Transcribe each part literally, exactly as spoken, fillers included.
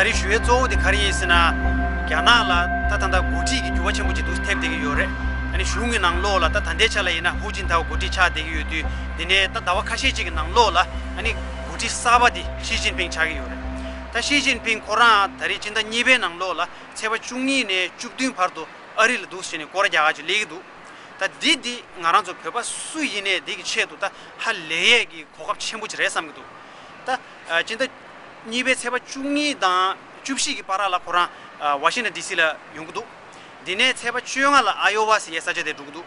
ད་རེས་ཞུ་ཡས་གཙོ་བོ་དེ་ག་རེ་ཡིན་ཟེར་ན། རྒྱ་ནག་ལ་ད་ད་ལྟ་འགོ་ཁྲིད་ཀྱི་འགྱུར་བ་ཆེན་པོ་ཅིག་འདུག་ཐེབས་བསྡད་ཀྱི་ཡོད་རེད། ཨ་ནི་གཞུང་གི་ནང་ལོགས་ལ་ད་ད་ལྟའི་ཆ་ལ་ཡིན་ན་ཧུའུ་ཅིན་ཐའོ་འགོ་ཁྲིད་ཆགས་བསྡད་ཀྱི་ཡོད་དུས། དེ་ནས་ད་ཟླ་བ་ཁ་ཤས་ཅིག་གི་ནང་ལོགས་ལ་ཨ་ནི་འགོ་ཁྲིད་གསར་པ་དེ་ཞི་ཅིན་ཕིང་ཆགས་ཀྱི་ཡོད་རེད། ད་ཞི་ཅིན་ཕིང་ཁོ་རང་ད་རེས་སྤྱི་ཟླ་གཉིས་པའི་ནང་ལོགས་ལ་ཚེས་པ་བཅུ་གཉིས་ནས་བཅུ་བདུན་བར་དུ་ཨ་རི་ལ་འདུག་ཟེར་ནས་སྐོར་ར་རྒྱག་ག་ཅིག་སླེབས་ཀྱི་འདུག་ད་འདི་འདི་ང་རང་ཚོ་བོད་པ་སུ་ཡིན་ནའི་འདི་གི་ཆེད་དུ་ད་ཧ་ལས་ཡས་ཀྱི་གོ་སྐབས་ཆེན་པོ་ཅིག་རེད་བསམ་གྱི་འདུག་ད་ཨ་སྤྱི་ཟླ་གཉིས་པའི་ཚེས་པ་བཅུ་གཉིས་དང་བཅུ་བཞི་གི་བར་ལ་ཁོ་རང་ཨ་ཝ་ཤིང་ཊོན་ཌི་སི་ལ་ཡོང་གི་འདུག་དེ་ནས་ཚེས་པ་བཅོ་ལྔ་ལ་ཨ་ཡོ་ཝ་ཟེར་ཡས་ས་ཆ་དེ་འགྲོ་གི་འདུག་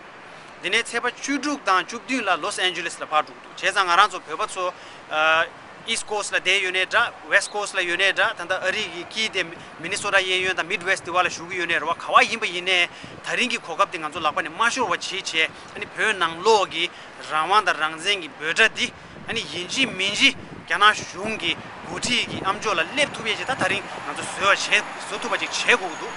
དེ་ནས་ཚེས་པ་བཅུ་དྲུག་དང་བཅུ་བདུན་ལ་ལོས་ཨན་ཇི་ལེས་ལ་ཕར་འགྲོ་གི་འདུག་བྱས་ཙང་ང་རང་ཚོ་བོད་པ་ཚོ་ཨ་ཨིསཊ་ཀོ་སི་ཊི་ལ་བསྡད་ཡོད་ནའི་འདྲ། ཝེསཊ་ཀོ་སི་ཊི་ལ་ཡོད་ནའི་འདྲ། ད་ལྟ་ཨ་རི་གི་དཀྱིལ་དེ་མི་ནི་སོ་ཊ་གཡས་གཡོན་དང་མིཌ་ཝེསཊ་དེ་བ་ལ་བཞུགས་ཀྱི་ཡོད་ནའི་རེད་བ། ག་བ་ཡིན་པ་ཡིན་ནའི་ད་རིང་གི་གོ་སྐབས་དེ་ང་ཚོ་ལག་པ་ནས་མ་ཤོར་བ་བྱེད་བྱས། ཨ་ནི་བོད་ནང་ལོགས་ཀྱི་རང་དབང་དང་རང་བཙན་གྱི་འབོད་སྒྲ་འདི་ཨ་ནི་ཡིན་གཅིག་མིན་གཅིག་རྒྱ་ནག་གཞུང་གི་འགོ་ཁྲིད་ཀྱི་ཨ་མཆོག་ལ་སླེབས་ཐུབ་ཡས་ཅིག་ད་ད་རིང་ང་ཚོ་བཟོ་བ་བྱེད་བཟོ་ཐུབ་པ་ཅིག་བྱེད་དགོས་ཀྱི་འདུག་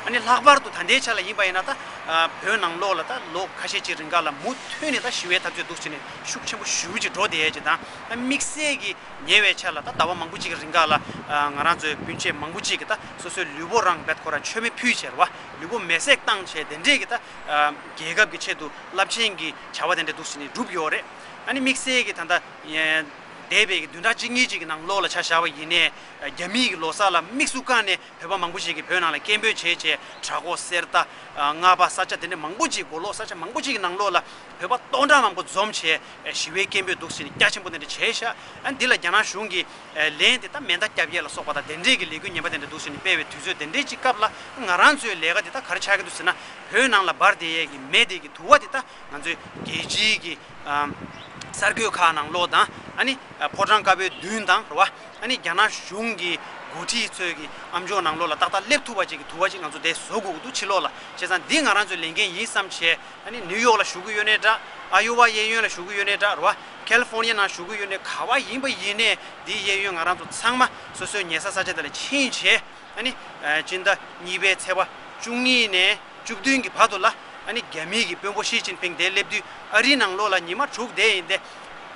ཨ་ནི་ལྷག་པར་དུ་ད་ལྟའི་ཆ་ལ་ཡིན་པ་ཡིན་ན་ད་ཨ་བོད་ནང་ལོགས་ལ་ད་ལོ་ཁ་ཤས་ཅིག་རིང་ག་ལ་མུ་མཐུད་ནས་ད་ཞི་བའི་འཐབ་རྩོད་འདུག་བྱས་ནས་ཤུགས་ཆེན་པོ་ཞེ་པོ་ཅིག་འགྲོ་བསྡད་ཡས་ཅིག་དང་། ཨ་དམིགས་བསལ་གྱི་ཉེ་བའི་ཆར་ལ་ད་ཟླ་བ་མང་པོ་ཅིག་གི་རིང་ག་ལ་ཨ་ང་རང་ཚོའི་སྤུན་མཆེད་མང་པོ་ཅིག་གིས་ད་སོ་སོའི་ལུས་པོ་རང་རྦད་ཁོ་རང་མཆོད་མེ་ཕུལ་བྱས་རེད་བ། ལུས་པོ་མེ་བསྲེགས་བཏང་བྱས་དེ་འདྲས་ཀྱི་ད་ཨ་རྒྱལ་ཁབ་ཀྱི་ཆེད་དུ་རླབས་ཆེན་གྱི་བྱ་བ་དེ་འདྲ་འདུག་བྱས་ནས་བསྒྲུབས་ཡོད་རེད། ཨ་ནི་དམིགས་བསལ་གྱི་ད་ལྟ་ཨེ་འདས་པའི་གི་བདུན་ཕྲག་གཅིག་གཉིས་ཅིག་གི་ནང་ལོགས་ལ་ཆ་བཞག་པ་ཡིན་ནའི་རྒྱ་མིའི་གི་ལོ་གསར་ལ་དམིགས་སུ་བཀར་ནས་བོད་པ་མང་པོ་ཞིག་གིས་བོད་ནང་ལ་སྐད་འབོད་བྱས་བྱས། བྲག་འགོ་གསེར་རྟ། ཨ་རྔ་པ། ས་ཆ་དེ་འདྲ་མང་པོ་ཅིག་མགོ་ལོག་ས་ཆ་མང་པོ་ཅིག་གི་ནང་ལོགས་ལ་བོད་པ་སྟོང་ཕྲག་མང་པོ་འཛོམས་བྱས་ཞི་བའི་སྐད་འབོད་འདུག་ཟེར་ནས་རྒྱ་ཆེན་པོ་དེ་འདྲ་བྱས་ཤག་ཨ་འདི་ལ་རྒྱ་ནག་གཞུང་གིས་ལན་དེ་ད་མེ་མདའ་བརྒྱབ་ཡས་ལ་སོགས་པ་དང་དེ་འདྲས་ཀྱི་ལས་འགུལ་ངན་པ་དེ་འདྲ་འདུག་ཟེར་ནས་སྤེལ་བའི་དུས་ཚོད་དེ་འདྲས་ཅིག་སྐབས་ལ་ང་རང་ཚོའི་ལས་ཀ་འདི་ད་ག་རེ་ཆགས་ཀྱི་འདུག་ཟེར་ན། བོད་ནང་ལ་འབར་བསྡད་ཡས་ཀྱི་མེ་དེ་གི་དུ་བ་དེ་ད་ང་ཚོའི་རྒྱལ་སྤྱིའི་གི་ཨ་གསར་འགོད་ཁག་ནང་ལོགས་དང་། ཨ་ནི་ཨ་ཕོ་བྲང་དཀར་པོའི་མདུན་དང་རེད་བ། ཨ་ནི་རྒྱ་ནག་གཞུང་གི་འགོ་ཁྲིད་ཚོས་ཀྱི་ཨ་མཆོག་ནང་ལོགས་ལ་ཏག་ཏག་སླེབས་ཐུབ་པ་ཅིག་གི་དུ་བ་ཅིག་ང་ཚོ་དེ་བཟོ་དགོས་ཀྱི་འདུག་ཕྱི་ལོགས་ལ། བྱས་ཙང་འདི་ང་རང་ཚོའི་ལས་འགན་ཡིན་བསམ་བྱས། ཨ་ནི་ནིའུ་ཡོག་ལ་བཞུགས་ཀྱི་ཡོད་ནའི་འདྲ། ཨ་ཡོ་ཝ་གཡས་གཡོན་ལ་བཞུགས་ཀྱི་ཡོད་ནའི་འདྲ་རེད་བ། ཁ་ལི་ཧྥོར་ནི་ཡ་ནང་བཞུགས་ཀྱི་ཡོད་ནའི་ག་བ་ཡིན་པ་ཡིན་ནའི་འདིའི་གཡས་གཡོན་ང་རང་ཚོ་ཚང་མ་སོ་སོའི་ཉལ་ས་ས་ཆ་དེ་ལ་ཕྱིན་བྱས། ཨ་ནི་ཨ་སྤྱི་ཟླ་གཉིས་པའི་ཚེས་པ་བཅུ་གཉིས་ནས་བཅུ་བདུན་གྱི་བར་དུ་ལ། ཨ་ནི་རྒྱ་མིའི་གི་དཔོན་པོ་ཞི་ཅིན་ཕིང་དེ་སླེབས་དུས་ཨ་རིའི་ནང་ལོགས་ལ་ཉི་མ་དྲུག་བསྡད་ཡིན་ཏེ།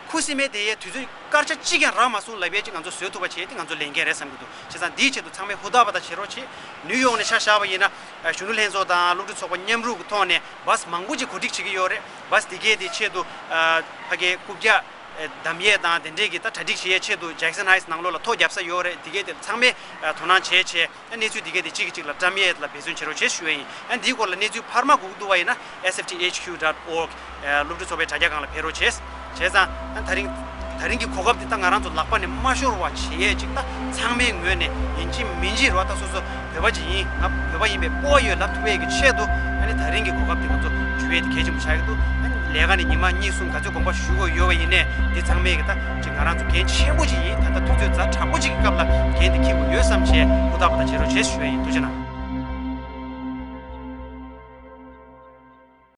ཁུ་སིམ་མེར་བསྡད་ཡས་དུས་ཚོད་སྐར་ཆ་གཅིག་ཀྱང་རག་མ་སོང་ལབ་ཡས་ཅིག་ང་ཚོ་བཟོས་ཐུབ་པ་བྱས་ཏེ་ང་ཚོ་ལས་འགན་རེད་བསམ་གྱི་འདུག་བྱས་ཙང་འདིའི་ཆེད་དུ་ཚང་མས་ཧུར་ཐག་པ་ད་བྱེད་རོགས་བྱེད། ནིའུ་ཡོག་ནས་ཆ་བཞག་པ་ཡིན་ན། ཨ་གཞོན་ནུ་ལྷན་ཚོགས་དང་སློབ་ཕྲུག་ཚོགས་པ་མཉམ་རུབ་ཀྱི་ཐོག་ནས་བཱས་མང་པོ་ཅིག་གོ་སྒྲིག་བྱེད་ཀྱི་ཡོད་རེད། བཱས་འདི་གའི་དེ་ཆེད་དུ་ཨ་ཕ་གིའི་རྐུབ་བཀྱག་ཨ་བསྡམ་ཡས་དང་དེ་འདྲས་ཀྱི་ད་གྲ་སྒྲིག་བྱེད་ཡས་ཆེད་དུ་ཇེག་སན་ཧའེ་ཊི་ནང་ལོགས་ལ་ཐོ་བརྒྱབ་ས་ཡོད་རེད། འདི་གའི་དེ་ཚང་མས་ཨ་དོ་སྣང་བྱས་བྱས། ཨ་གནས་ཚུལ་འདི་གའི་དེ་གཅིག་གིས་གཅིག་ལ་བཀྲམ་ཡས་ལ་འབད་བརྩོན་བྱེད་རོགས་བྱེད་ཞུ་ཡས་ཡིན། ཨ་འདིའི་སྐོར་ལ་གནས་ཚུལ་འཕར་མ་དགོས་ཀྱི་འདུག་པ་ཡིན་ན་S F T H Q dot org ཨ་སློབ་ཕྲུག་ཚོགས་པའི་དྲ་རྒྱ་སྒང་ལ་ཕེབས་རོགས་བྱེད། བྱས་ཙང་ཨ་ད་རིང་ད་རིང་གི་གོ་སྐབས་འདི་ད་ང་རང་ཚོ་ལག་པ་ནས་མ་ཤོར་བ་བྱེད་ཡས་ཅིག་ད་ཚང་མའི་ངོས་ནས་ཡིན་གཅིག་མིན་གཅིག་རེད་བ། ད་སོ་སོ་བོད་པ་ཅིག་ཡིན། ང་བོད་པ་ཡིན་པའི་སྤོབས་པ་ཡོད་ལབ་ཐུབ་ཡས་ཀྱི་ཆེད་དུ། ཨ་ནི་ད་རིང་གི་གོ་སྐབས་འདི་ང་ཚོ་འཇུ་ཡས་དེ་གལ་ཆེན་པོ་ཆགས་ཀྱི་འདུག་ཨ་ནི་ལས་ཀ་ནས་ཉི་མ་གཉིས་གསུམ་ག་ཚོད་དགོངས་པ་ཞུ་དགོས་ཡོད་པ་ཡིན་ནའི་འདི་ཚང་མས་ཀྱི་ད་ཅིག་ང་རང་ཚོ་འགན་ཆེན་པོ་ཅིག་ཡིན། ད་ལྟ་དུས་ཚོད་ཛ་དྲག་པོ་ཅིག་གི་སྐབས་ལ་འགན་འདི་འཁྱེར་དགོས་ཡོད་བསམ་བྱས་ཧུར་ཐག་པ་ད་བྱེད་རོགས་བྱེད་ཞུ་ཡས་ཡིན། ཐུགས་རྗེ་གནང་།